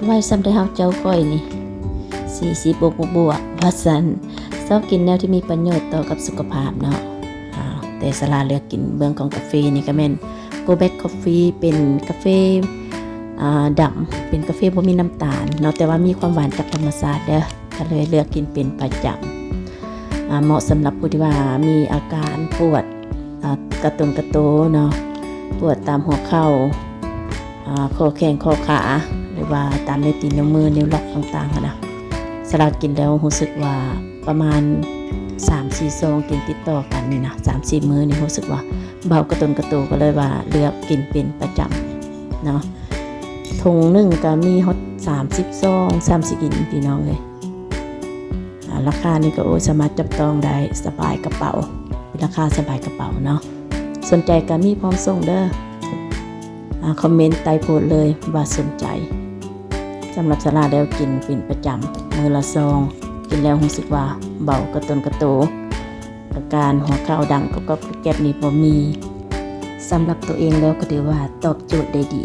ໄວສ່ຳໃດເຮົາເຈົ້າຂ້ອຍນີ້ ສີ່ສິບບວກໆ ວ່າຊັ້ນ. ຊອບກິນແນວທີ່ມີປະໂຫຍດຕໍ່ກັບສຸຂະພາບເນາະ. ອາ ແຕ່ສາລາເລືອກກິນເບື້ອງຂອງກາເຟນີ້ກໍແມ່ນ Go Back Coffee ເປັນກາເຟ ອາ ດຳ ເປັນກາເຟບໍ່ມີນ້ຳຕານເນາະ ແຕ່ວ່າມີຄວາມຫວານຈາກທຳມະຊາດເດີ້ ກໍເລີຍເລືອກກິນເປັນປະຈຳ. ອາ ເໝາະສຳລັບຜູ້ທີ່ວ່າມີອາການປວດ ອາ ກະຕົນກະໂຕເນາະ ປວດຕາມຫົວເຂົ່າ ອາ ຂໍ້ແຂ້ງຂໍ້ຂາ ຫຼືວ່າຕາມນິ້ວຕີນນິ້ວມື ນິ້ວລັອກຕ່າງໆ ຫັ້ນນະ. ສາລາກິນແລ້ວຮູ້ສຶກວ່າປະມານສາມສີ່ຊອງກິນຕິດຕໍ່ກັນນີ້ນະ ສາມສີ່ມື້ນີ້ຮູ້ສຶກວ່າເບົາກະຕົນກະໂຕ ກໍເລີຍວ່າເລືອກກິນເປັນປະຈຳເນາະ. ຖົງໜຶ່ງກໍມີຮອດສາມສິບຊອງ ສາມສິບກິນ ພີ່ນ້ອງເອີຍ. ອາ ລາຄານີ້ກໍ ໂອ້ ສາມາດຈັບຕ້ອງໄດ້ ສະບາຍກະເປົາ ເປັນລາຄາສະບາຍກະເປົາເນາະ. ສົນໃຈກໍມີພ້ອມສົ່ງເດີ້. ອາ ຄອມເມັນໃຕ້ໂພສເລີຍວ່າສົນໃຈ. ສຳລັບສາລາແລ້ວກິນເປັນປະຈຳ ມື້ລະຊອງ ກິນແລ້ວຮູ້ສຶກວ່າເບົາກະຕົນກະໂຕ ອາການຫົວເຂົ່າດັງກອບໆແກັບໆນີ້ບໍ່ມີ. ສຳລັບໂຕເອງແລ້ວກໍຖືວ່າຕອບໂຈດໄດ້ດີ.